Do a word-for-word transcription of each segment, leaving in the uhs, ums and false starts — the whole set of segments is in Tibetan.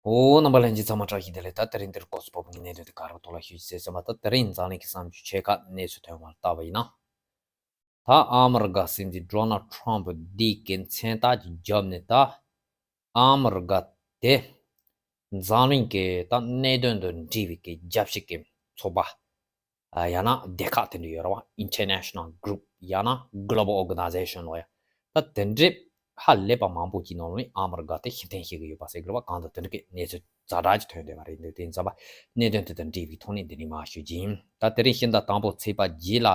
ཨོ། རྣམ་པ་ལྷན་རྒྱས་ཚང་མ་བཀྲ་ཤིས་བདེ་ལེགས། ད་དེ་རིང་འདིར་སྐོར་སྤོབས་ཀྱི་གནད་དོན་དེ་ག་རེ་ཐོག་ལ་ཞུ་ཆེད་ཟེར་བ། ད་དེ་རིང་འཛམ་གླིང་གི་བསམ་ཚུལ་ཆེ་ཁག་གནས་ཚུལ་ཐོན་པར་ལྟ་བ་ཡིན་ན། ད་ཨ་མི་རི་ཀ་སྲིད་འཛིན་ཌོ་ནལ་ཊམ་པ་འདི་གི་མཚན་རྟགས་ཀྱི་རྒྱབ་ནས། ད་ཨ་མི་རི་ཀ་དེ་འཛམ་གླིང་གི་ད་གནད་དོན་དང་འབྲེལ་བའི་གི་རྒྱབ་ཞིག་གི་ཚོགས་པ། ཡང་ན་སྡེ་ཁག་དེ་འདྲ་ཡོད་རེད་བ། International Group ཡང་ན་Global Organization ལོ་ཡ། ད་དེ་འདྲའི་ཧ་ལས་པ་མང་པོ་ཅིག་ནང་ལོགས་ནས་ཨ་མི་རི་ཀ་དེ་ཕྱིར་འཐེན་བྱེད་ཀྱི་ཡོད་པ་ཟེར་གི་རེད་བ། གང་ལྟར་དེ་འདྲ་གི་གནས་ཚུལ་ཛ་དྲག་ཅིག་ཐོན་བསྡད་པ་རེད་འདུག་དེ་ཡིན་ཙང་པ་གནད་དོན་དེ་དང་འབྲེལ་བའི་ཐོག་ནས་འདི་ནས་མར་ཞུ་རྒྱུ་ཡིན། ད་དེ་རིང་ཕྱི་ཟླ་དང་པོ་ཚེས་པ་བརྒྱད་ལ་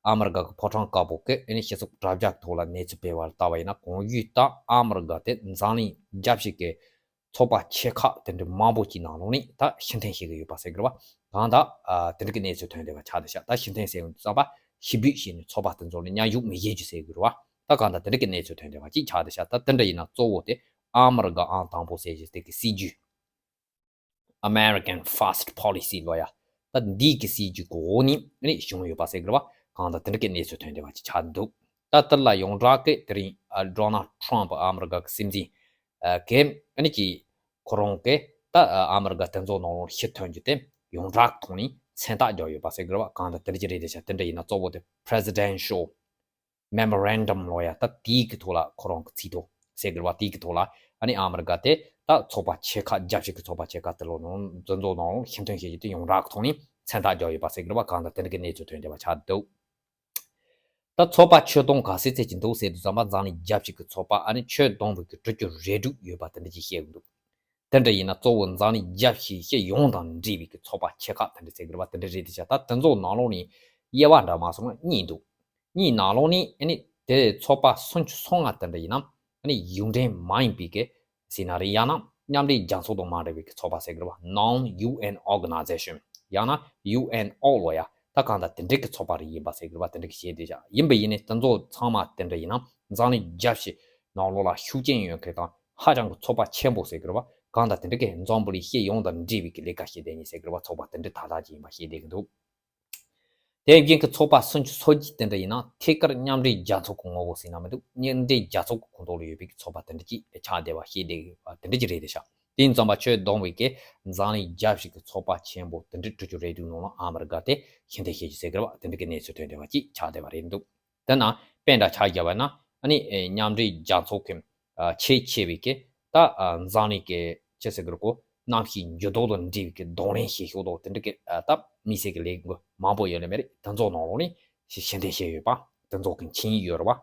ཨ་མི་རི་ཀ་གི་ཕོ་བྲང་དཀར་པོ་གི་ཨ་ནི་སྤྱི་ཚོགས་དྲ་རྒྱ་ཐོག་ལ་གནས་ཚུལ་སྤེལ་བར་ལྟ་བ་ཡིན་ན། གོང་ཞུས་ལྟར་ཨ་མི་རི་ཀ་དེ་འཛམ་གླིང་རྒྱབ་ཞིག་གི་ཚོགས་པ་ཆེ་ཁག་དེ་འདྲ་མང་པོ་ཅིག་ནང་ལོགས་ནས་ད་ཕྱིར་འཐེན་བྱེད་ཀྱི་ཡོད་པ་ཟེར་གི་རེད་བ། གང་ལྟར་ཨ་དེ་འདྲ་གི་གནས་ཚུལ་ཐོན་བསྡད་པ་ཆགས་བསྡད་ཤག་ད་ཕྱིར་འཐེན་ཟེར་ཡོང་དུས་ཙམ་པ་ཕྱིར་འབུད་བྱས་ནས་ཚོགས་པ་དེ་ཚོ་ལ་མཉམ་ཞུགས་མི་བྱེད་རྒྱུ་ཟེར་གི་རེད་བ། ད་གང་ལྟར་དེ་འདྲ་གི་གནས་ཚུལ་ཐོན་བསྡད་པ་ཅིག་ཆགས་བསྡད་ཤག་ད་དེ་འདྲ་ཡིན་ན་གཙོ་བོ་དེ་ཨ་མི་རི་ཀ་ཨང་དང་པོ་ཟེར་གྱི་དེ་གི་སྲིད་ཇུས། American First Policy ལོ་ཡ། ད་འདི་གི་སྲིད་ཇུས་གི་འོག་ནས་ནི་བྱུང་ཡོད་པ་ཟེར་གི་རེད་བ། གང་ལྟར་དེ་འདྲ་གི་གནས་ཚུལ་ཐོན་བསྡད་པ་ཅིག་ཆགས་འདུག་ད་དེ་ལ་ཡོངས་གྲགས་ཀྱི་དེ་རིང་ཨ་ཌོ་ནལ་ཊམ་པ་ཨ་མི་རི་ཀ་གི་སྲིད་འཛིན་ཨ་གི་ཨ་ནི་ཀྱི་ཁོ་རང་གི་ད་ཨ་མི་རི་ཀ་དེ་ཚོ་ནང་ལོགས་ཕྱིར་ཐོན་རྒྱུ་དེ་ཡོངས་གྲགས་ཐོག་ནས་མཚན་རྟགས་བརྒྱབ་ཡོད་པ་ཟེར་གི་རེད་བ། གང་ལྟར་དེ་འདྲ་ཅིག་རེད་བསྡད་ཤག་དེ་འདྲ་ཡིན་ན་གཙོ་བོ་དེ་Presidential Memorandum ལོ་ཡ། ད་དེའི་གི་ཐོག་ལ་ཁོ་རང་གི་ཚིག་ཐོ་ཟེར་གི་རེད་བ། དེའི་གི་ཐོག་ལ་ཨ་ནི་ཨ་མི་རི་ཀ་དེ་ད་ཚོགས་པ་ཆེ་ཁག་རྒྱབ་ཞིག་གི་ཚོགས་པ་ཆེ་ཁག་དེ་ལོ་ནང་འཛིན་ཚོགས་ནང་ཕྱིར་འཐེན་བྱེད་རྒྱུ་དེ་ཡོངས་གྲགས་ཐོག་ནས་མཚན་རྟགས་བརྒྱབ་ཡོད་པ་ཟེར་གི་རེད་བ། གང་ལྟར་དེ་འདྲ་གི་གནས་ཚུལ་ཐོན་བསྡད་པ་ཆགས་འདུག་ད་ཚོགས་པ་ཆེ་མཐོང་ག་ཚད་ཚད་ཅིག་འདུག་ཟེར་དུས་ཙམ་པ་འཛམ་གླིང་རྒྱབ་ཞིག་གི་ཚོགས་པ་ཨ་ནི་ཆོས་བསྡོམས་པའི་གི་དྲུག་ཅུ་རེ་དྲུག་ཡོད་པ་དེ་འདྲ་ཅིག་བཤད་གི་འདུག་དེ་འདྲ་ཡིན་ན་གཙོ་བོ་འཛམ་གླིང་རྒྱབ་ཞིག་སྤྱི་ཡོངས་དང་འབྲེལ་བའི་གི་ཚོགས་པ་ཆེ་ཁག་དེ་འདྲ་ཟེར་གི་རེད་བ། དེ་འདྲ་རེད་དེ་ཤག་ད་དེ་ཚོ་ནང་ལོགས་ནས་དབྱེ་བ་འདྲ་མ་སོང་ན་གཉིས་འདུག་གཉིས་ནང་ལོགས་ནས་ཨ་ནི་དེ་ཚོགས་པ་སུམ་ཅུ་སོ་ལྔ་དེ་འདྲ་ཡིན་ན་ཨ་ནི་གཞུང་འབྲེལ་མ་ཡིན་པའི་གི་ཟེར་ན་རེད། ཡང་ན་མཉམ་འབྲེལ་རྒྱལ་ཚོགས་དང་མ་འབྲེལ་བའི་གི་ཚོགས་པ་ཟེར་གི་རེད་བ། Non-U N Organization ཡང་ན་U N O ལོ་ཡ། ད་གང་ལྟར་དེ་འདྲའི་གི་ཚོགས་པ་རེ་ཡིན་པ་ཟེར་གི་རེད་བ། དེ་འདྲ་གི་བཤད་དེ་བཞག་ཡིན་པ་ཡིན་ནའི་དེ་ཚོ་ཚང་མ་དེ་འདྲ་ཡིན་ན་འཛམ་གླིང་རྒྱབ་ཞིག་ནང་ལོགས་ལ་ཤུགས་རྐྱེན་ཡོད་མཁན་དང་ཧ་ཅང་གི་ཚོགས་པ་ཆེན་པོ་ཟེར་གི་རེད་བ། གང་ལྟར་དེ་འདྲ་གི་འཛམ་བུ་གླིང་སྤྱི་ཡོངས་དང་འབྲེལ་བའི་གི་ལས་ཀ་བྱེད་བསྡད་མཁན་ཟེར་གི་རེད་བ། ཚོགས་པ་དེ་འདྲ་ད་ལྟ་ཅིག་ཡིན་པ་བཤད་བསྡད་གི་འདུག་དེ་བཞིན་གྱི་ཚོགས་པ་སུམ་ཅུ་སོ་གཅིག་དེ་འདྲ་ཡིན་ན་ཐད་ཀར་མཉམ་འབྲེལ་རྒྱལ་ཚོགས་ཀྱི་ངོ་བོ་ཟེར་ན་མི་འདུག་མཉམ་འབྲེལ་རྒྱལ་ཚོགས་ཀྱི་ཁོངས་གཏོགས་ལ་ཡོད་པའི་ཚོགས་པ་དེ་འདྲ་ཅིག་ཆགས་བསྡད་པ་ཤེས་བསྡད་པ་དེ་འདྲ་ཅིག་རེད་དེ་ཤག་དེ་ཡིན་ཙང་པ་ཆོས་བསྡོམས་པའི་གི་འཛམ་གླིང་རྒྱལ་ཞིག་གི་ཚོགས་པ་ཆེན་པོ་དེ་འདྲ་དྲུག་ཅུ་རེ་དྲུག་ནང་ལ་ཨ་མི་རི་ཀ་དེ་ཕྱིར་འཐེན་བྱེད་རྒྱུ་ཟེར་གི་རེད་བ། དེ་འདྲ་གི་གནས་ཚུལ་ཐོན་བསྡད་པ་ཅིག་ཆགས་བསྡད་པ་རེད་འདུག་དེ་ན་དཔེ་འདྲ་ཆ་བཞག་པ་ན་ཨ་ནི་མཉམ་འབྲེལ་རྒྱལ་ཚོགས་ཀྱི་ཆེས་ཆེ་བའི་གི་ད་འཛམ་གླིང་གི་ཆེ་ཟེར་གི་རེད་གོ། གནམ་གཤིས་འགྱུར་ལྡོག་དང་འབྲེལ་བའི་གི་གདོང་ལེན་བྱེད་ཤོག་དང་དེ་འདྲ་གི་ད་དམིགས་བསལ་གི་ལས་འགུལ་མང་པོ་ཡོད་ལེ་མེད་རེད། དེ་ཚོ་ནང་ལོགས་ནས་ཕྱིར་འཐེན་བྱས་ཡོད་པ། དེ་ཚོ་གི་མཁྱེན་ཡིག་ཡོད་རེད་བ།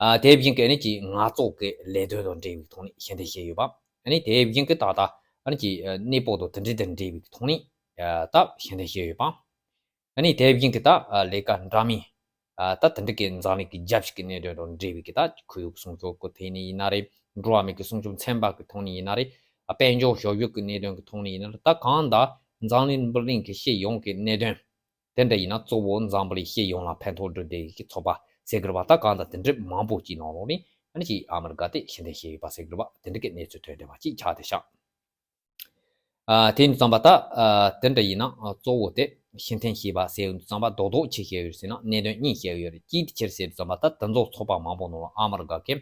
ཨ་དེ་བཞིན་གི་ཨ་ནི་ཅིག་ངལ་རྩོལ་གི་ལས་དོན་དང་འབྲེལ་བའི་ཐོག་ནས་ཕྱིར་འཐེན་བྱས་ཡོད་པ། ཨ་ནི་དེ་བཞིན་གི་ད་ལྟ་ཨ་ནི་ཅིག་གནས་སྤོ་དང་དེ་འདྲ་དང་འབྲེལ་བའི་ཐོག་ནས་ད་ཕྱིར་འཐེན་བྱས་ཡོད་པ། ཨ་ནི་དེ་བཞིན་གྱི་ད་ལས་ཀ་འདྲ་མིན། ད་དེ་འདྲ་གི་འཛམ་གླིང་གི་རྒྱལ་སྤྱི་གི་གནད་དོན་དང་འབྲེལ་བའི་གི་ད་ཁོར་ཡུག་སྲུང་སྐྱོབ་ཀྱི་ཐད་ནས་ཡིན་ན་རེད། འགྲོ་བ་མི་གི་སྲུང་སྐྱོབ་ཚན་པ་གི་ཐོག་ནས་ཡིན་ན་རེད། དཔལ་འབྱོར་ཞབས་ཞུ་གི་གནད་དོན་གི་ཐོག་ནས་ཡིན་ན་རེད། ད་གང་ལྟར་འཛམ་གླིང་འབུར་གླིང་གི་སྤྱི་ཡོངས་ཀྱི་གནད་དོན་དེ་འདྲ་ཡིན་ན་གཙོ་བོ་འཛམ་བུ་གླིང་སྤྱི་ཡོངས་ལ་ཕན་ཐོགས་འགྲོ་བསྡད་ཀྱི་ཚོགས་པ་ཟེར་གི་རེད་བ། ད་གང་ལྟར་དེ་འདྲ་མང་པོ་ཅིག་ནང་ལོགས་ནས་ཨ་ནི་ཅིག་ཨ་མི་རི་ཀ་དེ་ཕྱིར་འཐེན་བྱས་ཡོད་པ་ཟེར་གི་རེད་བ། དེ་འདྲ་གི་གནས་ཚུལ་ཐོན་བསྡད་པ་ཅིག་ཆགས་བསྡད་ཤག་ཨ་དེ་ཡིན་དུས་ཙམ་པ་ད་ཨ་དེ་འདྲ་ཡིན་ན་ཨ་གཙོ་བོ་དེ་ཕྱིར་འཐེན་བྱས་པ་ཟེར་ཡོང་དུས་ཙམ་པ་རྡོག་རྡོག་ཅིག་བཤད་ཡོད་ཟེར་ན་གནད་དོན་གཉིས་བཤད་ཡོད་རེད། གཅིག་དེ་ཅི་རེད་ཟེར་དུས་ཙམ་པ་ད་དེ་ཚོ་ཚོགས་པ་མང་པོ་ནང་ལ་ཨ་མི་རི་ཀ་གིས་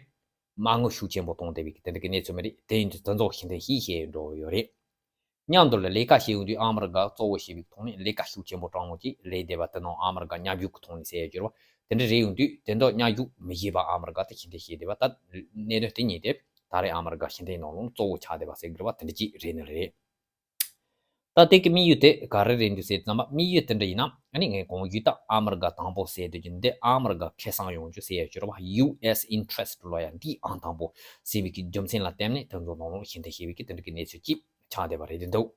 མ་དངུལ་ཤུགས་ཆེན་པོ་གཏོང་བསྡད་པའི་དེ་འདྲ་གི་གནས་ཚུལ་མ་རེད། དེ་ཡིན་དུས་དེ་ཚོ་ཕྱིར་འཐེན་བྱས་བྱས་འགྲོ་ཡོད་རེད། མཉམ་དུ་ལ་ལས་ཀ་བྱེད་ཡོང་དུས་ཨ་མི་རི་ཀ་གཙོ་བོ་བྱས་པའི་ཐོག་ནས་ལས་ཀ་ཤུགས་ཆེན་པོ་སྤྲང་མོ་ཅིག་ལས་བསྡད་པ་དེ་ནང་ཨ་མི་རི་ཀ་མཉམ་ཞུགས་ཀྱི་ཐོག་ནས་ཟེར་ཡ་ཅིག་རེད་བ། དེ་འདྲ་རེད་ཡོང་དུས་དེ་འདྲ་མཉམ་ཞུགས་མི་བྱེད་པ་ཨ་མི་རི་ཀ་དེ་ཕྱིར་འཐེན་བྱས་བསྡད་པ། ད་གནད་དོན་དེ་གཉིས་དེ་ད་རེས་ཨ་མི་རི་ཀ་ཕྱིར་འཐེན་ནང་ལོགས་གཙོ་བོ་ཆགས་བསྡད་པ་ཟེར་གི་རེད་བ། དེ་འདྲ་ཅིག་རེད་ནི་རེད། ད་དེ་གི་དམིགས་ཡུལ་དེ་ག་རེ་རེད་འདུག་ཟེར་ཙམ་པ། དམིགས་ཡུལ་དེ་འདྲ་ཡིན་ན་ཨ་ནི་ངས་གོང་ཞུས་ལྟར་ཨ་མི་རི་ཀ་དང་པོ་ཟེར་དུས་ཀྱི་འདི་ཨ་མི་རི་ཀ་ཁེ་བཟང་ཡོང་རྒྱུ་ཟེར་ཡ་ཅིག་རེད་བ། ཡུ་ཨེས་ཨིན་ཊི་རེ་སི་ཊི་ལོ་ཡ་འདི་ཨང་དང་པོ་ཟེར་བའི་གི་རྒྱུ་མཚན་ལ་བརྟེན་ནས་དེ་ཚོ་ནང་ལོགས་ཕྱིར་འཐེན་བྱས་པའི་གི་དེ་འདྲ་གི་གནས་ཚུལ་ཅིག་ཆགས་བསྡད་པ་རེད་འདུག་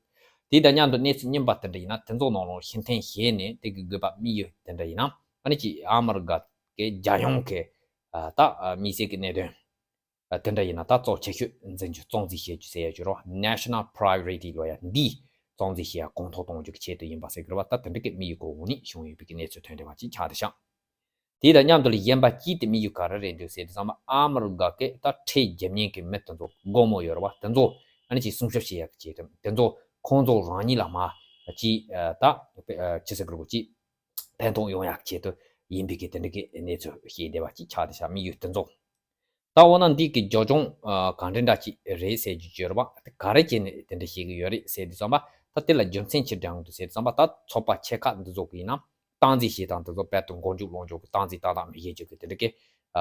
དེ་དང་མཉམ་དུ་གནས་ཚུལ་རྙིང་པ་དེ་འདྲ་ཡིན་ན་དེ་ཚོ་ནང་ལོགས་ཕྱིར་འཐེན་བྱས་ནས་དེ་གི་དགོས་པ་དམིགས་ཡུལ་དེ་འདྲ་ཡིན་ན་ཨ་ནི་ཅིག་ཨ་མི་རི་ཀ་གི་རྒྱལ་ཡོངས་ཀྱི་ད་དམིགས་བསལ་གྱི་གནད་དོན་དེ་འདྲ་ཡིན་ན་ད་གཙོ་ཆེ་ཤོས་འཛིན་རྒྱུ་གཙང་འཛིན་བྱེད་རྒྱུ་ཟེར་ཡ་ཅིག་རེད་བ། National Priority ལོ་ཡ་འདི་གཙང་འཛིན་བྱེད་ཡ་གོང་མཐོར་གཏོང་རྒྱུ་གི་ཆེད་དུ་ཡིན་པ་ཟེར་གི་རེད་བ། ད་དེ་འདྲ་གི་དམིགས་ཡུལ་གྱི་འོག་ནས་བྱུང་ཡོད་པའི་གི་གནས་ཚུལ་ཐོན་བསྡད་པ་ཅིག་ཆགས་བསྡད་ཤག་དེ་དང་མཉམ་དུ་ལ་གཞན་པ་གཅིག་དེ་དམིགས་ཡུལ་ག་རེ་རེད་འདུག་ཟེར་དུས་ཙམ་པ་ཨ་མི་རི་ཀ་གི་ད་ཁྲལ་རྒྱབ་མཁན་གྱི་མི་དེ་ཚོ་སྒོར་མོ་ཡོད་རེད་བ། དེ་ཚོ་ཨ་ནི་ཅིག་སྲུང་སྐྱོབ་བྱེད་ཡག་གི་ཆེད་དུ་དེ་ཚོ་ཁོང་ཚོ་རང་ཉིད་ལ་མར་ཅིག་ད་ཅི་ཟེར་དགོས་རེད་ཅིག་ཕན་ཐོགས་ཡོང་ཡག་ཆེད་དུ་ཡིན་པའི་གི་དེ་འདྲ་གི་གནས་ཚུལ་བཤད་བསྡད་པ་ཅིག་ཆགས་བསྡད་ཤག་དམིགས་ཡུལ་དེ་ཚོ། ད་འོ་ན་འདི་གི་རྒྱབ་ལྗོངས་གང་འདྲ་འདྲ་ཅིག་རེད་ཟེར་རྒྱུ་ཅིག་ཡོད་རེད་པ། ག་རེ་བྱས་ནས་དེ་འདྲ་བཤད་ཀྱི་ཡོད་རེད་ཟེར་དུས་ཙམ་པ། ད་དེ་ལ་རྒྱུ་མཚན་ཅི་འདྲ་ཡོང་འདུག་ཟེར་དུས་ཙམ་པ། ད་ཚོགས་པ་ཆེ་ཁག་འདི་ཚོ་གི་ཡིན་ན་སྟངས་འཛིན་བྱེད་སྟངས་དེ་ཚོ་རྦད་དེ་མགོ་མཇུག་ལོག་འཇུག་གི་སྟངས་འཛིན་ཏག་ཏག་མི་བྱེད་རྒྱུ་གི་དེ་འདྲ་གི་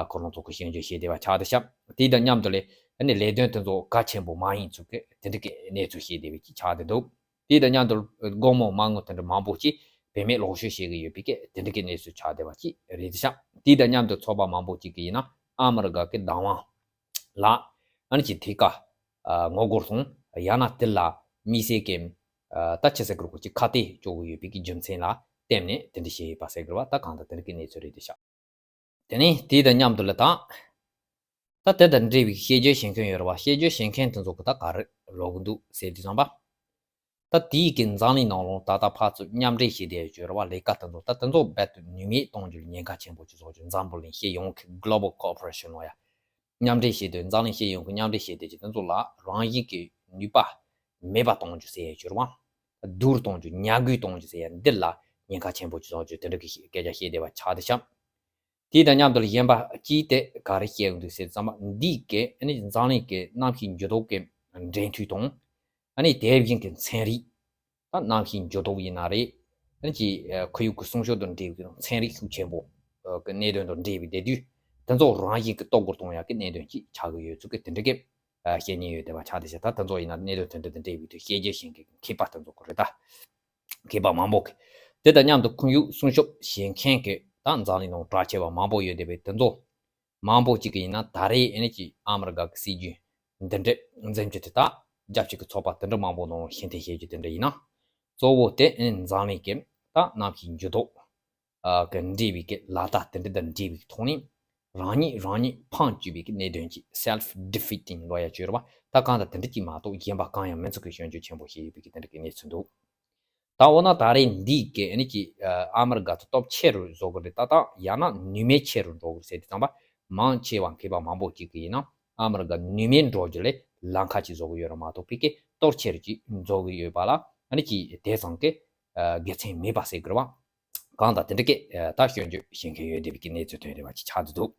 ཁོ་རང་ཚོ་གི་སྐྱོན་བརྗོད་བྱས་བསྡད་པ་ཆགས་བསྡད་ཤག་དེ་དང་མཉམ་དུ་ལས་ཨ་ནི་ལས་དོན་དེ་ཚོ་གལ་ཆེན་པོ་མ་ཡིན་ཚུལ་གི་དེ་འདྲ་གི་གནས་ཚུལ་བཤད་བསྡད་པ་ཅིག་ཆགས་བསྡད་འདུག་དེ་དང་མཉམ་དུ་སྒོར་མོ་མ་དངུལ་དེ་འདྲ་མང་པོ་ཅིག་བེད་མེད་ལོག་སྤྱོད་བྱེད་ཀྱི་ཡོད་པའི་སྐད་དེ་འདྲ་གི་གནས་ཚུལ་ཆགས་བསྡད་པ་ཅིག་རེད་ཤག་དེ་དང་མཉམ་དུ་ཚོགས་པ་མང་པོ་ཅིག་གིས་ཡིན་ན་ཨ་མི་རི་ཀ་གི་བདག་དབང་ལ་ཨ་ནི་ཅིག་ཐད་ཀར་ངོ་རྒོལ་དང་ཡང་ན་དེ་ལ་དམིགས་བསལ་གྱི་ད་ཆི་ཟེར་དགོས་རེད། ཁ་གཏད་གཅོག་གི་ཡོད་པའི་གི་རྒྱུ་མཚན་ལ་བརྟེན་ནས་དེ་འདྲ་བྱས་ཡོད་པ་ཟེར་དགོས་རེད་པ། ད་གང་ལྟར་དེ་འདྲ་གི་གནས་ཚུལ་རེད་ཤག་དེ་ནས་དེ་དང་མཉམ་དུ་ལ་ད། ད་དེ་དང་འབྲེལ་བའི་བཤད་རྒྱུ་བཤད་མཁན་ཡོད་རེད་པ། བཤད་རྒྱུ་བཤད་མཁན་དེ་ཚོ་གི་ད་ག་རེ་རོགས་གི་འདུག་ཟེར་དུས་ཙམ་པ། ད་དེའི་གི་འཛམ་གླིང་ནང་ལོགས་ད་ལྟ་ཕར་ཚུར་མཉམ་འབྲེལ་བྱས་བསྡད་ཡོད་རེད་པ། ལས་ཀ་དེ་ཚོ་ད་དེ་ཚོ་རྦད་དེ་ནུས་མེད་གཏོང་རྒྱུ་ལ་ཉེན་ཁ་ཆེན་པོ་ཅིག་བཟོ་རྒྱུ། འཛམ་བུ་གླིང་སྤྱི་ཡོངས་ཀྱི་Global Cooperation ལོ་ཡ། མཉམ་འབྲེལ་བྱས་དུས་འཛམ་གླིང་སྤྱི་ཡོངས་ཀྱི་མཉམ་འབྲེལ་བྱས་བསྡད་ཀྱི་དེ་ཚོ་ལ་རང་བཞིན་གྱི་ནུས་པ་མེད་པ་གཏོང་རྒྱུ་ཟེར་ཡོད་རེད་པ། སྡུག་རུ་གཏོང་རྒྱུ། ཉམས་རྒུད་གཏོང་རྒྱུ་ཟེར་ཡ་འདི་ལ་ཉེན་ཁ་ཆེན་པོ་ཅིག་བཟོ་རྒྱུ་དེ་འདྲ་གི་སྐད་ཆ་བཤད་བསྡད་པ་ཆགས་བསྡད་ཤག་དེ་དང་མཉམ་དུ་གཞན་པ་གཅིག་དེ་ག་རེ་བཤད་ཡོང་འདུག་ཟེར་ཙམ་པ། འདི་གའི་ཨ་ནི་འཛམ་གླིང་གི་གནམ་གཤིས་འགྱུར་ལྡོག་གི་འབྲེལ་མཐུད་དང་། ཨ་ནི་དེ་བཞིན་གྱི་ཚན་རིག་ད་གནམ་གཤིས་འགྱུར་ལྡོག་ཡིན་ན་རེད། ཨ་ནི་ཅིག་ཁོར་ཡུག་གི་སྲུང་སྐྱོབ་དང་འབྲེལ་བའི་ཚན་རིག་ཤུགས་ཆེན་པོ་གི་གནད་དོན་དང་འབྲེལ་བའི་དེ་དུས་དེ་ཚོ་རང་བཞིན་གྱི་གཏོར་རྒོལ་གཏོང་ཡག་གི་གནད་དོན་ཅིག་ཆགས་ཀྱི་ཡོད་ཚུལ་གྱི་དེ་འདྲ་གི་བཤད་ཉེན་ཡོད་བསྡད་པ་ཆགས་བསྡད་ཤག་ད་དེ་ཚོ་ཡིན་ན་གནད་དོན་དེ་འདྲ་དང་འབྲེལ་བའི་དུས་བཤད་རྒྱུ་བཤད་མཁན་གྱི་མཁས་པ་དེ་ཚོ་གི་རེད་ད། མཁས་པ་མང་པོ་གིས། དེ་དང་མཉམ་དུ་ཁོར་ཡུག་སྲུང་སྐྱོབ་བྱེད་མཁན་གྱི་ད་འཛམ་གླིང་ནང་གྲགས་ཆེ་བ་མང་པོ་ཡོད་བསྡད་པའི་དེ་ཚོ་མང་པོ་ཅིག་གིས་ཡིན་ན་ད་རེས་ཨ་ནི་ཅིག་ཨ་མི་རི་ཀ་གི་སྲིད་ཇུས་འདི་འདྲ་འཛིན་རྒྱུ་དེ་དག་རྒྱལ་སྤྱི་གི་ཚོགས་པ་དེ་འདྲ་མང་པོ་ནང་ལ་ཤེས་ཐེངས་བཤད་རྒྱུ་དེ་འདྲ་ཡིན་ན། གཙོ་བོ་དེ་ཨ་ནི་འཛམ་གླིང་གི་ད་གནམ་གཤིས་འགྱུར་ལྡོག་གི་འབྲེལ་བའི་གི་ལག་བསྟར་དེ་འདྲ་དང་འབྲེལ་བའི་ཐོག་ནས་རང་ཉིད་རང་ཉིད་ཕམ་བཅུག་པའི་གི་གནད་དོན་གྱི་self defeating ལོ་ཡ་བརྗོད་རེད་པ། ད་གང་ལྟར་དེ་འདྲ་གཅིག་མ་གཏོགས་གཞན་པ་གང་ཡང་མིན་ཚུལ་གྱི་སྐྱོན་བརྗོད་ཆེན་པོ་བྱས་ཡོད་པའི་གི་དེ་འདྲ་གི་གནས་ཚུལ་འདུག་ད་འོ་ན་ད་རེས་འདིའི་གི་ཨ་ནི་ཅིག་ཨ་མི་རི་ཀ་ཚོ་སྟོབས་ཆེ་རུ་བཟོ་གི་རེད། ད་ད་ཡང་ན་ནུས་མེད་ཆེ་རུ་འགྲོ་གི་རེད་ཟེར་དུས་ཙམ་པ། མང་ཆེ་བ་མཁས་པ་མང་པོ་ཅིག་གིས་ཡིན་ན་ཨ་མི་རི་ཀ་ནུས་མེད་འགྲོ་རྒྱུ་ལས་ལམ་ཁ་ཅིག་བཟོ་གི་ཡོད་རེད་མ་གཏོགས་ཕ་གི་སྟོབས་ཆེ་རུ་ཅིག་བཟོ་གི་ཡོད་པ་ལ་ཨ་ནི་ཅིག་དེ་ཙམ་གི་དགེ་མཚན་མེད་པ་ཟེར་གི་རེད་པ། གང་ལྟར་དེ་འདྲ་གི་ད་སྐྱོན་བརྗོད་བྱེད་མཁན་ཡོད་བསྡད་པའི་གི་གནས་ཚུལ་ཐོན་བསྡད་པ་ཅིག་ཆགས་འདུག་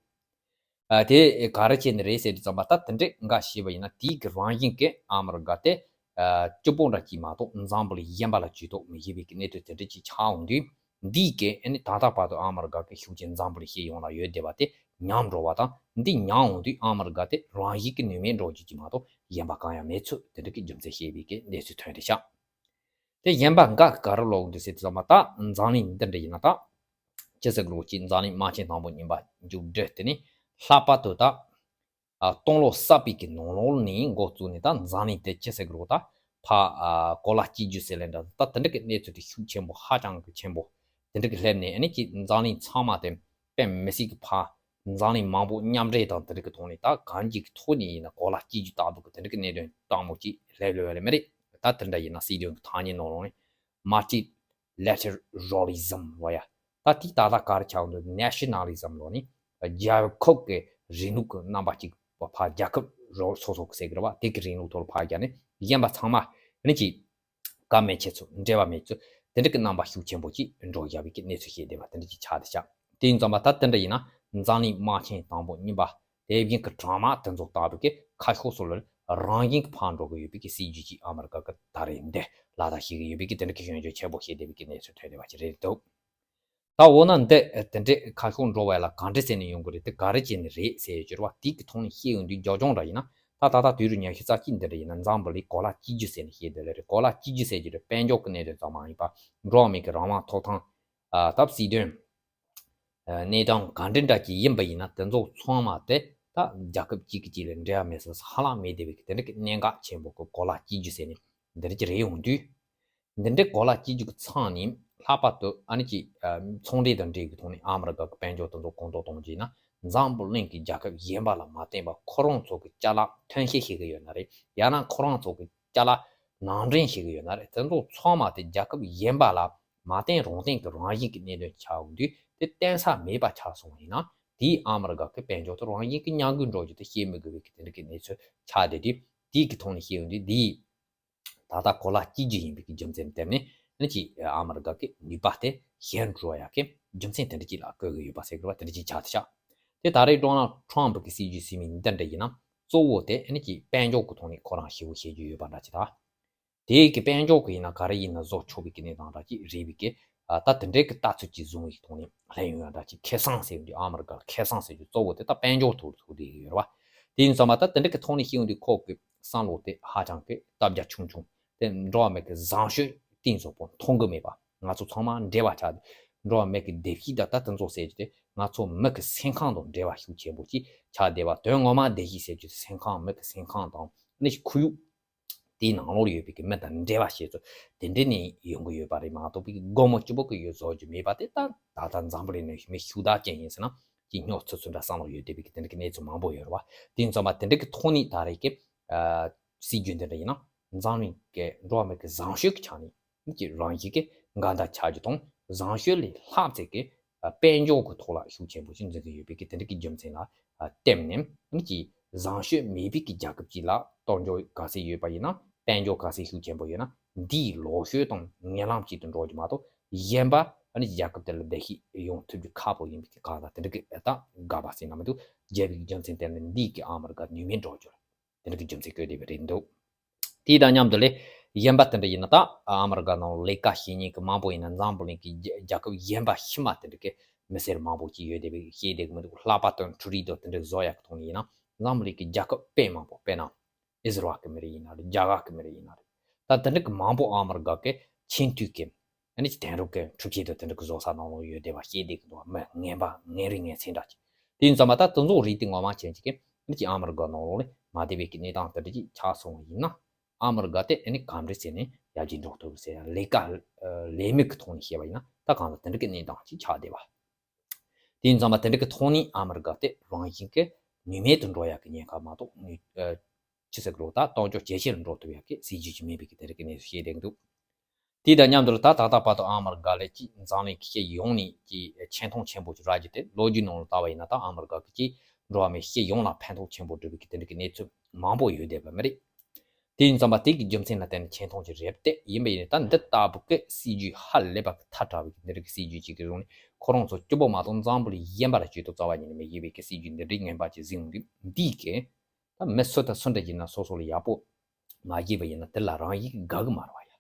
ཨ་དེ་ག་རེ་བྱས་ནས་རེད་ཟེར་དུས་ཙམ་པ། ད་དེ་འདྲས་འགའ་ཤེས་པ་ཡིན་ན་དེའི་གི་རང་བཞིན་གྱི་ཨ་མི་རི་ཀ་དེ་ཨ་སྐྱིད་པོ་འདྲ་གཅིག་མ་གཏོགས་འཛམ་བུ་གླིང་གཞན་པ་ལ་ཇུས་གཏོགས་མི་བྱེད་པའི་གི་གནད་དོན་དེ་འདྲས་ཅིག་ཆགས་འོང་དུས། འདིའི་གི་ཨ་ནི་ད་ལྟ་བར་དུ་ཨ་མི་རི་ཀ་གི་ཤུགས་རྐྱེན་འཛམ་བུ་གླིང་སྤྱི་ཡོངས་ལ་ཡོད་བསྡད་པ་དེ་ཉམས་འགྲོ་བ་དང་། འདི་ཉམས་འོང་དུས་ཨ་མི་རི་ཀ་དེ་རང་བཞིན་གྱི་ནུས་མེད་འགྲོ་རྒྱུ་གཅིག་མ་གཏོགས་གཞན་པ་གང་ཡང་མེད་ཚུལ་དེ་འདྲས་ཀྱི་རྒྱུ་མཚན་བཤད་པའི་གི་གནས་ཚུལ་ཐོན་བསྡད་ཤག་དེ་གཞན་པ་འགའ་ག་རེ་ལབ་འདུག་ཟེར་དུས་ཙམ་པ། ད་འཛམ་གླིང་འདི་འདྲ་ཡིན་ན་ད་ཅི་ཟེར་དགོས་རེད། འཛམ་གླིང་དམག་ཆེན་དང་པོ་གཉིས་པ་མཇུག་བསྒྲིལ། དེ་ནས་ལྷག་པར་དུ་ད་ཨ་སྟོང་ལོ་གསར་པའི་གི་ནང་ལོགས་ནས་འགོ་བཙུགས་ནས་ད་འཛམ་གླིང་དེ་ཅི་ཟེར་དགོས་རེད། ད་ཕར་ཨ་གོ་ལ་གཅིག་གྱུར་ཟེར་ལབ་འདྲ། ད་དེ་འདྲ་གི་གནས་ཚུལ་དེ་ཤུགས་ཆེན་པོ་ཧ་ཅང་གི་ཆེན་པོ་དེ་འདྲ་གི་སླེབས་ནས་ཨ་ནི་ཅིག་འཛམ་གླིང་ཚང་མ་དེ་དཔེ་མི་སྲིད་གི་ཕར་འཛམ་གླིང་མང་པོ་མཉམ་འབྲེལ་དང་དེ་འདྲ་གི་ཐོག་ནས་ད་གང་ཅིའི་གི་ཐོག་ནས་ཡིན་ན་གོ་ལ་གཅིག་གྱུར་ལྟ་བུ་གི་དེ་འདྲ་གི་གནད་དོན་དྲང་མོ་ཅིག་སླེབས་ཡོད་རེད་མ་རེད། ད་དེ་འདྲ་ཡིན་ན་སྲིད་དོན་གི་ཐ་སྙད་ནང་ལོགས་ནས་multilateralism ལོ་ཡ། ད་དེ་ད་ལྟ་ག་རེ་ཆགས་འདུག nationalism ལོ་ནི་རྒྱལ་ཁབ་ཀྱི་རིང་ལུགས་ཀྱི་རྣམ་པ་གཅིག་ཕར་རྒྱལ་ཁབ་རོ་སོ་སོ་གི་ཟེར་གི་རེད་བ། དེ་གི་རིང་ལུགས་ཐོག་ལ་ཕར་རྒྱག་ནས་གཞན་པ་ཚང་མ་ནི་ཅིག་བཀའ་མེད་ཆེ་ཚུལ་འབྲེལ་བ་མེད་ཚུལ་དེ་འདྲ་གི་རྣམ་པ་ཤུགས་ཆེན་པོ་ཅིག་འགྲོ་བཞག་པའི་གི་གནས་ཚུལ་ཞིག་བསྡད་པ་དེ་འདྲ་ཅིག་ཆགས་བསྡད་ཤག་དེ་ཡིན་ཙང་མ་ད་དེ་འདྲ་ཡིན་ན་འཛམ་གླིང་དམག་ཆེན་དང་པོ་གཉིས་པ་དེ་བཞིན་གྱི་གྲང་དམག་དེ་ཚོ་ལྟ་བུ་གི་ཁ་ཕྱོགས་སུ་ལ་རང་བཞིན་གྱི་ཕར་འགྲོ་གི་ཡོད་པའི་གི་སྲིད་ཇུས་ཅིག་ཨ་མི་རི་ཀ་གི་ད་རེས་འདི་ལག་བསྟར་བྱེད་ཀྱི་ཡོད་པའི་གི་དེ་འདྲ་གི་སྐྱོན་བརྗོད་ཆེན་པོ་བྱེད་བསྡད་པའི་གི་གནས་ཚུལ་ཐོན་བསྡད་པ་ཅིག་རེད་འདུག་ད་འོ་ན་འདི་དེ་འདྲའི་ཁ་ཕྱོགས་འགྲོ་བ་ལ་གང་འདྲ་བྱས་ནས་ཡོང་གི་རེད། དེ་ག་རེ་བྱས་ནས་རེད་ཟེར་ཡོད་ཀྱི་རེད་བ། དེ་གི་ཐོག་ནས་བཤད་ཡོང་དུས་རྒྱབ་ལྗོངས་འདྲ་ཡིན་ན། ད་ད་ལྟ་དུས་རབས་ཉི་ཤུ་རྩ་གཅིག་འདི་འདྲ་ཡིན་ན་འཛམ་བུ་གླིང་གོ་ལ་གཅིག་གྱུར་ཟེར་ནས་བཤད་བསྡད་ལེ་རེད། གོ་ལ་གཅིག་གྱུར་ཟེར་གྱི་རེད། དཔལ་འབྱོར་གྱི་གནད་དོན་ཙམ་མ་ཡིན་པ། འགྲོ་བ་མིའི་གི་རང་དབང་ཐོབ་ཐང་། ཨ་ད་སྲིད་དོན་གནས་སྟངས་གང་འདྲ་འདྲ་ཅིག་ཡིན་པ་ཡིན་ན་དེ་ཚོ་ཚང་མ་དེ་ད་རྒྱལ་ཁབ་གཅིག་གིས་གཅིག་ལ་འབྲེལ་བ་མེད་ས་ཧ་ལམ་མེད་བསྡད་པའི་གི་དེ་འདྲ་གི་གནད་འགག་ཆེན་པོ་གི་གོ་ལ་གཅིག་གྱུར་ཟེར་ནས་འདི་འདྲ་ཅིག་རེད་ཡོང་དུས། འདི་འདྲའི་གོ་ལ་གཅིག་གྱུར་གྱི་ཚང་ནས་ལྷག་པར་དུ་ཨ་ནི་ཅིག་ཚོང་འབྲེལ་དང་འབྲེལ་གྱི་ཐོག་ནས་ཨ་མི་རི་ཀ་གི་དཔལ་འབྱོར་དེ་ཚོ་གོང་མཐོར་གཏོང་རྒྱུ་ཡིན་ན་འཛམ་བུ་གླིང་གི་རྒྱལ་ཁབ་གཞན་པ་ལ་མ་བརྟེན་པར་ཁོ་རང་ཚོ་གི་ཅ་ལག་ཐོན་སྐྱེད་བྱེད་ཀྱི་ཡོད་ན་རེད། ཡང་ན་ཁོ་རང་ཚོ་གི་ཅ་ལག་ནང་འདྲེན་བྱེད་ཀྱི་ཡོད་ན་རེད། དེ་ཚོ་ཚང་མ་དེ་རྒྱལ་ཁབ་གཞན་པ་ལ་མ་བརྟེན་རང་བརྟེན་གྱི་རང་བཞིན་གྱི་གནད་དོན་ཆགས་ཡོང་དུས་དེ་བརྟེན་ས་མེད་པ་ཆགས་སོང་བ་ཡིན་ན། དེས་ཨ་མི་རི་ཀ་གི་དཔལ་འབྱོར་དེ་རང་བཞིན་གྱི་ཉམས་རྒུད་འགྲོ་རྒྱུ་དེ་བཤད་མི་དགོས་པའི་གི་དེ་འདྲ་གི་གནས་ཚུལ་ཆགས་བསྡད་དུས། དེའི་གི་ཐོག་ནས་བཤད་ཡོང་དུས་འདི་ཡིས། ད་ལྟ་གོ་ལ་གཅིག་གྱུར་ཡིན་པའི་གི་རྒྱུ་མཚན་བརྟེན་ནས་ནི་ཅིག་ཨ་མི་རི་ཀ་གི་ནུས་པ་དེ་ཞན་འགྲོ་ཡག་གི་རྒྱུ་མཚན་དེ་འདྲ་ཅིག་ལ་བཀོད་ཀྱི་ཡོད་པ་ཟེར་དགོས་པ་དེ་འདྲ་ཅིག་ཆགས་བསྡད་ཤག་དེ་ད་རེས་ཌོ་ནལ་ཊམ་གྱི་སྲིད་ཇུས་ཟེར་མི་འདི་འདྲ་ཡིན་ན་གཙོ་བོ་དེ་ཨ་ནི་ཀྱི་དཔལ་འབྱོར་གྱི་ཐོག་ནས་ཁོ་རང་ཞེ་པོ་བཤད་རྒྱུ་ཡོད་པ་འདྲ་ཅིག་ད། དེ་གི་དཔལ་འབྱོར་གྱི་ཡིན་ན་ག་རེ་ཡིན་ན་བཟོ་ཆོག་པའི་གི་གནས་སྟངས་འདྲ་ཅིག་རེད་པའི་གི། ད་དེ་འདྲའི་གི་ལྟ་ཚུལ་ཅིག་བཟུང་བའི་ཐོག་ནས་ལྷན་ཡོང་ཡ་འདྲ་ཅིག་ཁེ་བཟང་ཟེར་རྒྱུ། ཨ་མི་རི་ཀ་ཁེ་བཟང་ཟེར་རྒྱུ་གཙོ་བོ་དེ་ད་དཔལ་འབྱོར་ཐོག་ཐུག་བསྡད་ཡོད་རེད་བ། དེ་ཡིན་ཙང་མ་ད་དེ་འདྲ་གི་ཐོག་ནས་ཤེས་ཡོང་དུས་ཁོ་གི་བསམ་བློ་དེ་ཧ་ཅང་གི་སྟབས་རྒྱ་ཆུང་ཆུང་། དེ་འགྲོ་བ་མི་གི་བཟང་སྤྱོད་གཏིང་ཟབ་པོ་མཐོང་གི་མེད་པ། ང་ཚོ་ཚང་མ་འབྲེལ་བ་ཆགས་ཏེ། འགྲོ་བ་མི་གི་བདེ་སྐྱིད་དང་ད་དེ་ཚོ་ཟེར་རྒྱུ་དེ་ང་ཚོ་མི་གི་སེམས་ཁམས་དང་འབྲེལ་བ་ཤུགས་ཆེན་པོ་ཅིག་ཆགས་བསྡད་པ། དོན་ངོ་མ་བདེ་སྐྱིད་ཟེར་རྒྱུ་དེ་སེམས་ཁམས་མི་གི་སེམས་ཁམས་དང་ནི་ཁོར་ཡུག་དེའི་ནང་ལོགས་ཡོད་པའི་གི་མི་དང་འབྲེལ་བ་བྱེད་ཚུལ་དེ་འདྲ་ནས་ཡོང་གི་ཡོད་པ་རེད་མ་གཏོགས་པའི་སྒོར་མོ་གཅིག་པོ་གི་ཡོད་བཟོ་རྒྱུ་མེད་པ་དེ། ད་ད་ལྟ་འཛམ་བུ་གླིང་ནང་མི་ཤུགས་དྲག་ཅན་ཡིན་ཟེར་ན་ཅིག་སྨྱོ་ཚུལ་ཚུལ་འདྲ་བསམ་བློ་ཡོད་བསྡད་པའི་གི་དེ་འདྲ་གི་གནས་ཚུལ་མང་པོ་ཡོད་རེད་བ། དེ་ཡིན་ཙང་མ་དེ་འདྲ་གི་ཐོག་ནས་ད་རེས་ཀྱི་སྲིད་ཇུས་འདི་འདྲ་ཡིན་ན་འཛམ་གླིང་གི་འགྲོ་བ་མི་གི་བཟང་སྤྱོད་ཀྱི་ཆ་ནས་ཀྱི་རང་བཞིན་གྱི་འགལ་ཟླ་ཆགས་རྒྱུ་དང་། བཟང་སྤྱོད་ལས་ལྷག་ཙམ་གྱི་དཔལ་འབྱོར་གྱི་ཐོག་ལ་ཤུགས་ཆེན་པོ་ཞིག་འཛིན་གྱི་ཡོད་པའི་གི་དེ་འདྲ་གི་རྒྱུ་མཚན་ལ་བརྟེན་ནས་ཀྱི་བཟང་སྤྱོད་མེད་པའི་གི་རྒྱལ་ཁབ་ཅིག་ལ་གཏོར་འཇོག་ག་ཚད་ཡོད་པ་ཡིན་ན། དཔལ་འབྱོར་ག་ཚད་ཤུགས་ཆེན་པོ་ཡོད་ན་འདིའི་ལོག་ཤོས་དང་ངན་ལམ་ཅིག་ཏུ་འགྲོ་རྒྱུ་མ་གཏོགས་གཞན་པ་ཨ་ནི་རྒྱལ་ཁབ་དེ་ལ་བདེ་སྐྱིད་ཡོང་ཐུབ་རྒྱུ་ཁག་པོ་ཡིན་པའི་གི་གང་ལྟར་དེ་འདྲ་གི་ཨེ་ད་དགག་པ་ཟེར་ན་མི་འདུག་རྒྱལ་བའི་རྒྱུ་མཚན་དེ་ནི་འདིས་ཀྱི་ཨ་མི་རི་ཀ་ནུས་མེད་འགྲོ་རྒྱུ་དེ་འདྲ་གི་རྒྱུ་མཚན་བཀོད་བསྡད་པ་རེད་འདུག་དེ་དང་མཉམ་དུ་ལས་གཞན་པ་དེ་འདྲ་ཡིན་ན་ད་ཨ་མི་རི་ཀ་ནང་ལས་ཀ་བྱེད་མཁན་གི་མང་པོ་ཡིན་ན་འཛམ་བུ་གླིང་གི་རྒྱ་རྒྱལ་ཁབ་གཞན་པ་ཕྱི་མ་དེ་འདྲ་གི་མི་སེར་མང་པོ་ཅིག་ཡོད་བསྡད་པའི་ཤེས་བསྡད་གི་མི་འདུག་ལྷག་པར་དུ་ཊུ་རི་དོ་དེ་འདྲ་བཟོ་ཡག་གི་ཐོག་ནས་ཡིན་ན་འཛམ་བུ་གླིང་གི་རྒྱལ་ཁབ་དཔེ་མང་པོ་དཔེར་ན། ཨི་ཟི་རལ་གི་མི་རིགས་ཡིན་ན་རེད། རྒྱ་གར་གི་མི་རིགས་ཡིན་ན་རེད། ད་དེ་འདྲ་གི་མང་པོ་ཨ་མི་རི་ཀ་གི་ཆེས་མཐོའི་གི་ཨ་ནི་གདན་རབས་གི་འཁྲུག་ཆེན་དུ་དེ་འདྲ་གི་བཟོ་ས་ནང་ལོགས་ཡོད་བསྡད་པ་ཤེས་བསྡད་གི་འདུག་མི་ངན་པ་ངན་རིགས་ངན་མཚན་འདྲ་ཅིག་དེ་ཡིན་ཙང་མ་ད་དེ་ཚོ་རིགས་དེ་ངོ་མ་ཅན་ཅིག་གི་ཨ་ནི་ཅིག་ཨ་མི་རི་ཀ་ནང་ལོགས་ལ་མ་བསྡད་པའི་གི་གནས་སྟངས་དེ་འདྲ་ཅིག་ཆགས་སོང་བ་ཡིན་ན། ཨ་མི་རི་ཀ་དེ་ཨ་ནི་ག་འདྲ་བྱས་ནས་ཡར་རྒྱས་འགྲོ་ཐུབ་ཟེར་ཡ་ལས་ཀ་ལས་མེད་གི་ཐོག་ནས་བཤད་པ་ཡིན་ན་ད་གང་ལ་དེ་འདྲ་གི་གནས་སྟངས་ཅིག་ཆགས་བསྡད་པ། དེ་ཡིན་ཙང་མ་དེ་འདྲ་གི་ཐོག་ནས་ཨ་མི་རི་ཀ་དེ་རང་བཞིན་གི་ནུས་མེད་དུ་འགྲོ་ཡག་གི་ཉེན་ཁ་མ་གཏོགས་ནུས་ཨ། ཅི་ཟེར་དགོས་རེད། ད་གཏོར་འཇོག་ཇེ་ཆེར་འགྲོ་ཐུབ་ཡག་གི་སྲིད་ཇུས་ཅིག་མེད་པའི་གི་དེ་རིགས་ཀྱི་གནས་ཚུལ་བཤད་བསྡད་ཀྱི་འདུག་དེ་དང་མཉམ་དུ་ད་ད་ལྟ་བར་དུ་ཨ་མི་རི་ཀ་ལ་ཅིག་འཛམ་གླིང་གི་སྤྱི་ཡོངས་ནས་ཀྱི་ཆེ་མཐོང་ཆེན་པོ་ཅིག་རག་རྒྱུ་དེ་ལོ་རྒྱུས་ནང་ལ་ལྟ་བ་ཡིན་ན་ད་ཨ་མི་རི་ཀ་གི་ཅིག་འགྲོ་བ་མི་སྤྱི་ཡོངས་ལ་ཕན་ཐོགས་ཆེན་པོ་འགྲུབ་པའི་གི་དེ་འདྲ་གི་གནས་ཚུལ་མང་པོ་ཡོད་བསྡད་པ་མ་རེད། དེ་ཡིན་ཙང་མ་དེ་གི་རྒྱུ་མཚན་ལ་བརྟེན་ནས་ཆེ་མཐོང་ཅིག་རེད་དེ་ཡིན་པ་ཡིན་ན། ད་འདི་ལྟ་བུ་གི་སྲིད་ཇུས་ཧ་ལས་པ་གི་ཐལ་དྲགས་པའི་གི་འདི་རིགས་ཀྱི་སྲིད་ཇུས་ཅིག་གི་རིང་ནས་ཁོ་རང་ཚོ་སྐྱིད་པོ་མ་གཏོགས་འཛམ་བུ་གླིང་གཞན་པ་ལ་སྐྱིད་སྡུག་རྩ་བ་ཉིད་ནས་མི་བྱེད་པའི་གི་སྲིད་ཇུས་འདི་འདྲའི་ངན་པ་ཅིག་འཛིན་འདུག་འདིས་གི་ད་མི་སུ་དང་སུ་འདྲ་ཡིན་ན་སོ་སོ་ལ་ཡག་པོ་མ་བྱས་པ་ཡིན་ན་དེ་ལ་རང་ཡིན་གི་དགའ་གི་མ་རེད་བ་ཡ།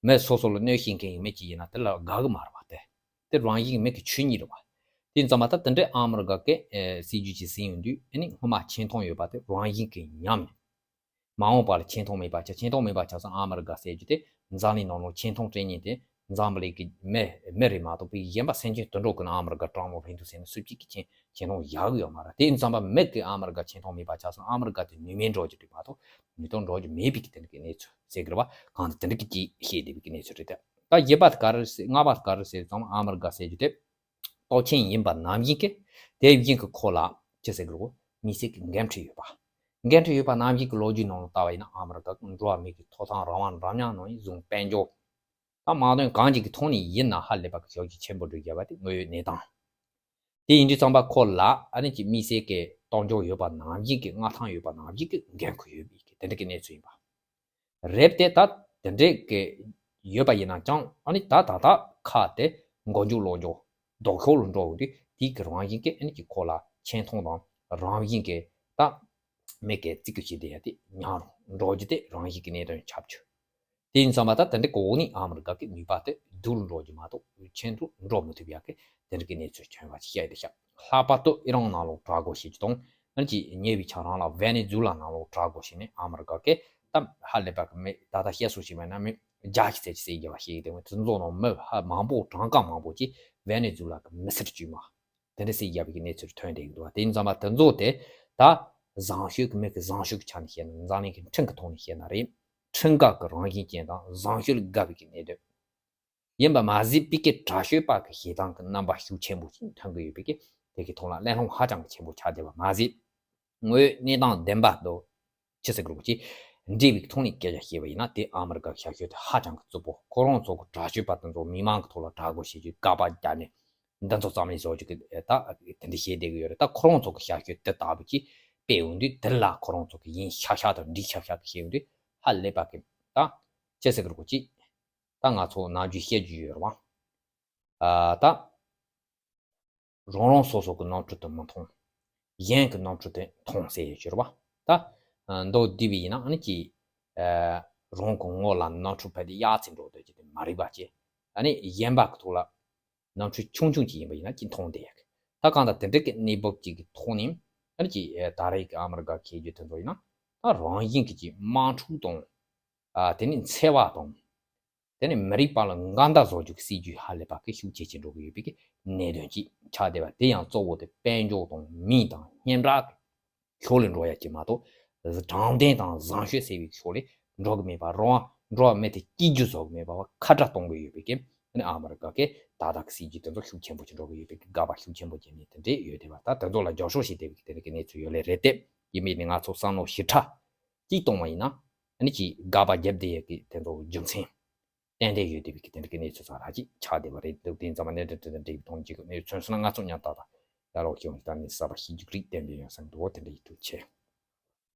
མི་སོ་སོ་ལ་གནོད་བྱེད་མཁན་གྱི་མི་ཅིག་ཡིན་ན་དེ་ལ་དགའ་གི་མ་རེད་བ། དེ་དེ་རང་བཞིན་གྱི་མི་གི་ཆོས་ཉིད་རེད་བ། དེ་ཙམ་པ་ད་དེ་འདྲའི་ཨ་མི་རི་ཀ་གི་ཨེ་སྲིད་ཇུས་ཅིག་ཟིན་ཡོང་དུས་ཨ་ནི་སྔོན་མ་ཆེ་མཐོང་ཡོད་པ་དེ་རང་བཞིན་གྱི་ཉམས་ནས། མ་འོངས་པ་ལ་ཆེ་མཐོང་མེད་པ་ཆགས། ཆེ་མཐོང་མེད་པ་ཆགས་ཙང་ཨ་མི་རི་ཀ་ཟེར་རྒྱུ་དེ་འཛམ་གླིང་ནང་ལོགས་ཆེ་མཐོང་སྤྲད་མཁན་དེ་འཛམ་བུ་གླིང་གི་མི་མི་རེད་མ་གཏོགས་པའི་གཞན་པ་སེམས་ཅན་དུད་འགྲོ་ཀུན་ཨ་མི་རི་ཀ་སྤྲང་མོ་ལྷན་དུ་ཟེར་ནས་སུ་གཅིག་གིས་ཆེ་ཆེ་མཐོང་བཞག་གི་ཡོད་མ་རེད། དེ་ཡིན་ཙང་མ་མི་གི་ཨ་མི་རི་ཀ་ཆེ་མཐོང་མེད་པ་ཆགས་ཙང་ཨ་མི་རི་ཀ་དེ་ནུས་མེད་འགྲོ་རྒྱུ་རེད་མ་གཏོགས་ནུས་སྟོབས་འགྲོ་རྒྱུ་མེད་པའི་གི་དེ་འདྲ་གི་གནས་ཚུལ་ཟེར་གི་རེད་བ། གང་ལྟར་དེ་འདྲ་གི་ཅིག་བཤད་བསྡད་པའི་གི་གནས་ཚུལ་རེད་དེ། ད་བརྒྱད་པ་དེ་ག་རེ་ཟེར། ལྔ་པ་དེ་ག་རེ་ཟེར་ཙང་ཨ་མི་རི་ཀ་ཟེར་རྒྱུ་དེ་སྟོབས་ཆེན་ཡིན་པ་ནང་བཞིན་གི་དེ་བཞིན་གི་ཁོ་ལ་ཅི་ཟེར་དགོས་རེད། མི་སེར་གི་འགན་འཁྲི་ཡོད་པ། འགན་འཁྲི་ཡོད་པ་ནང་བཞིན་གི་ལོ་རྒྱུས་ནང་ལ་ལྟ་བ་ཡིན་ན་ཨ་མི་རི་ཀ་གི་འགྲོ་བ་མི་གི་ཐོབ་ཐང་རང་དབང་འདྲ་མཉམ་ནང་བཞིན་བཟུང་དཔལ་འབྱོར་དང་དམག་དོན་གང་ཅིག་གི་ཐོག་ནས་ཡིན་ན་ཧ་ལས་པ་གི་ཤུགས་རྐྱེན་ཆེན་པོ་འགྲོ་བསྡད་པ་དེ་དངོས་ཡོད་གནས་སྟངས། དེ་ཡིན་དུས་ཙམ་པ་ཁོ་ལ་ཨ་ནི་ཅིག་མི་སེར་གི་གཏོར་འཇོག་ཡོད་པ་ནང་བཞིན་གི་མངའ་ཐང་ཡོད་པ་ནང་བཞིན་གི་འགན་ཁུར་ཡོད་པའི་གི་དེ་འདྲ་གི་གནས་ཚུལ་ཡིན་པ། རེད་དེ་ད་དེ་འདྲས་ཀྱི་ཡོད་པ་ཡིན་ན་ཀྱང་ཨ་ནི་ད་ད་ད་ཁ་དེ་མགོ་མཇུག་ལོག་འཇོག་ལྡོག་ཕྱོགས་ལ་འགྲོ་འོང་དུས་དེའི་གི་རང་བཞིན་གྱི་ཨ་ནི་ཀྱི་ཁོ་ལ་ཆེ་མཐོང་དང་རང་བཞིན་གྱི་ད་མི་གི་བརྩི་བཀུར་བྱེད་བསྡད་ཡ་དེ་ཉམས་རུ་འགྲོ་རྒྱུ་དེ་རང་བཞིན་གྱི་གནད་དོན་ཆགས་བཅུག་དེ་ཡིན་ཙང་མ་ད་དེ་འདྲའི་གོ་གནས་ཨ་མི་རི་ཀ་གི་ནུས་པ་དེ་སྡུག་རུ་འགྲོ་རྒྱུ་མ་གཏོགས་ཆེ་རུ་འགྲོ་མི་ཐུབ་ཡ་གི་དེ་འདྲ་གི་གནས་ཚུལ་བྱུང་བ་ཞིག་བཤད་དེ་ཤག་ལྷག་པར་དུ་ཨི་རན་ནང་ལོགས་དྲག་དགོས་བྱེད་རྒྱུ་དང་། ཨ་ནི་ཉེ་བའི་ཆར་རང་ལ་ཝེ་ནེ་ཛུ་ལ་ནང་ལོགས་དྲག་དགོས་བྱས་ནས་ཨ་མི་རི་ཀ་གིས་ད་ཧ་ལས་པ་གི་མི་ད་ལྟ་བཤད་སྲོལ་ཞིག་མེད་ན་མི་བརྒྱ་ཞིག་ཚད་ཅིག་བསད་རྒྱུ་བ་ཞིག་དེ་དེ་ཚོ་ནང་མི་ཧ་མང་པོ་གྲངས་ཀ་མང་པོ་ཅིག་ཝེ་ནེ་ཛུ་ལ་གི་མི་སེར་དཀྱུས་མ་དེ་འདྲ་བསད་རྒྱུ་བའི་གི་གནས་ཚུལ་ཐོན་བསྡད་ཀྱི་འདུག་བ། དེ་ཡིན་ཙང་མ་དེ་ཚོ་དེ་ད་བཟང་སྤྱོད་ཀྱི་མི་གི་བཟང་སྤྱོད་ཀྱི་ཆ་ནས་བཤད་ན། འཛམ་གླིང་གི་ཁྲིམས་ཀྱི་ཐོག་ནས་བཤད་ན་རེད། ཁྲིམས་འགལ་གྱི་རང་བཞིན་ཅན་དང་བཟང་སྤྱོད་ལ་དགའ་བའི་གི་གནད་དོན། ཡིན་པ་མ་ཟད་པའི་གི་དྲག་སྤྱོད་པ་གི་ཞེ་སྡང་གི་རྣམ་པ་ཤུགས་ཆེན་པོ་ཞིག་ཐོན་གྱི་ཡོད་པའི་གི་དེ་གི་ཐོག་ལ་གླེང་སློང་ཧ་ཅང་གི་ཆེན་པོ་ཆགས་བསྡད་པ་མ་ཟད། དངོས་ཡོད་གནས་སྟངས་བདེན་པ་དང་ཅི་ཟེར་དགོས་རེད་པ། ཅིག་འབྲེལ་བའི་ཐོག་ནས་སྐད་ཆ་བཤད་པ་ཡིན་ན་དེ་ཨ་མི་རི་ཀ་གི་བྱ་སྤྱོད་དེ་ཧ་ཅང་གི་རྩུབ་པོ། ཁོ་རང་ཚོ་གི་དྲག་སྤྱོད་པ་དེ་ཚོ་མི་མང་གི་ཐོག་ལ་དྲག་པོ་བྱེད་རྒྱུ། དཀའ་བ་རྒྱག་ནས་འདི་ཚོ་རྩ་མེད་བཟོ་རྒྱུ་གི་ད་དེ་འདྲ་བཤད་བསྡད་ཀྱི་ཡོད་རེད། ད་ཁོ་རང་ཚོ་གི་བྱ་སྤྱོད་དེ་ལྟ་བུ་ཅིག་སྤེལ་ཡོང་དུས་དེ་ལ་ཁོ་རང་ཚོ་གི་ཡིན་ཤག་ཤག་དང་འགྲིག་ཤག་ཤག་གི་བཤད་ཡོང་དུས་ཧ་ལས་པ་གི་ད་ཅི་ཟེར་དགོས་རེད་པ། ཅིག་ད་ང་ཚོ་ནམ་རྒྱུན་བཤད་རྒྱུ་ཡོད་རེད་པ། ཨ་ད། རང་རང་སོ་སོ་གི་ནོར་འཁྲུལ་དེ་མི་མཐོང་ གཞན་གྱི་རྣམ་འཕྲུལ་དེ་མཐོང་ཟེར་ཡོད་ཀྱི་རེད་བ། ད་མདོར་བསྡུས་པ་ཡིན་ན་ཨ་ནི་ཀྱི་རང་གི་ངོ་ལ་རྣམ་འཕྲུལ་ཕལ་ཏེ་གཡག་ཚིག་འགྲོ་སྡོད་ཀྱི་དེ་མ་རིག་པ་ཅེ། ཨ་ནི་གཞན་པ་གི་ཐོག་ལ་རྣམ་འཕྲུལ་ཆུང་ཆུང་ཅིག་ཡིན་པ་ཡིན་ན་ཅི་མཐོང་བསྡད་ཡག་གི། ད་གང་ལྟར་དེ་འདྲ་གི་གནས་བབ་ཅིག་གི་ཐོག་ནས་ཨ་ནི་ཅི་ད་རེས་ཀྱི་ཨ་མི་རི་ཀ་ཁེལ་རྒྱུ་དེ་ཚོ་ཡིན་ན་ད་རང་བཞིན་གྱི་ཅི་དམག་འཁྲུག་དང་། ཨ་དེ་ནས་འཚེ་བ་དང་། དེ་ནས་མི་རིགས་བར་ལ་འགལ་ཟླ་བཟོ་རྒྱུ་གི་སྲིད་ཇུས་ཧ་ལས་པ་གི་ཤུགས་ཆེ་ཆེ་འགྲོ་གི་ཡོད་པའི་གི་གནད་དོན་ཅིག་ཆགས་བསྡད་པ་དེ་ཡང་གཙོ་བོ་དེ་དཔལ་འབྱོར་དང་མི་དང་སྙན་གྲགས་ཀྱི་ཕྱོགས་ལ་འགྲོ་ཡ་ཅིག་མ་གཏོགས། དྲང་བདེན་དང་བཟང་སྤྱོད་ཟེར་བའི་ཕྱོགས་ལ་འགྲོ་གི་མེད་པ། རང་དབང་འགྲོ་བ་མི་དེ་སྐྱིད་རྒྱུ་བཟོ་གི་མེད་པ་བ་ཁ་བྲལ་གཏོང་གི་ཡོད་པའི་གི་ཨ་ནི་ཨ་མི་རི་ཀ་གི་ད་ལྟ་གི་སྲིད་ཇུས་དེ་ཚོ་ཤུགས་ཆེན་པོ་ཅིག་འགྲོ་གི་ཡོད་པའི་གི་དགག་པ་ཤུགས་ཆེན་པོ་བྱས་ནས་དེ་འདྲས་ཡོད་བསྡད་པ། ད་དེ་ཚོ་ལ་རྒྱབ་སྐྱོར་བྱེད་བསྡད་པའི་གི་དེ་འདྲ་གི་གནས་ཚུལ་ཡོད་ལེ་རེད་དེ། ཡིན་མིན་ནི་ང་ཚོ་བསམ་བློ་ཞིབ་ཕྲ་ཅིག་གཏོང་བ་ཡིན་ན་ཨ་ནི་ཅིག་དགག་པ་བརྒྱབ་བསྡད་ཡོད་གི་དེ་ཚོ་རྒྱུ་མཚན་ཏན་ཏན་ཡོད་བསྡད་པའི་གི་དེ་འདྲ་གི་གནས་ཚུལ་ཚ་ར་ཅིག་ཆགས་བསྡད་པ་རེད་འདུག་དེ་ཡིན་ཙང་མ་གནད་དོན་དེ་འདྲ་འདྲ་གི་གཏོང་རྒྱུ་གི་གནས་ཚུལ་སོང་ན་ང་ཚོ་མཉམ་ཏག་ཏག་ཡ་རོགས་ཤིག་ད་ནི་གསར་པ་ཤེས་རྒྱུ་རིགས་བསྟན་པའི་ཡང་སེམས་འདུག་དེ་འདྲ་ཡིན་དུ་ཆེ།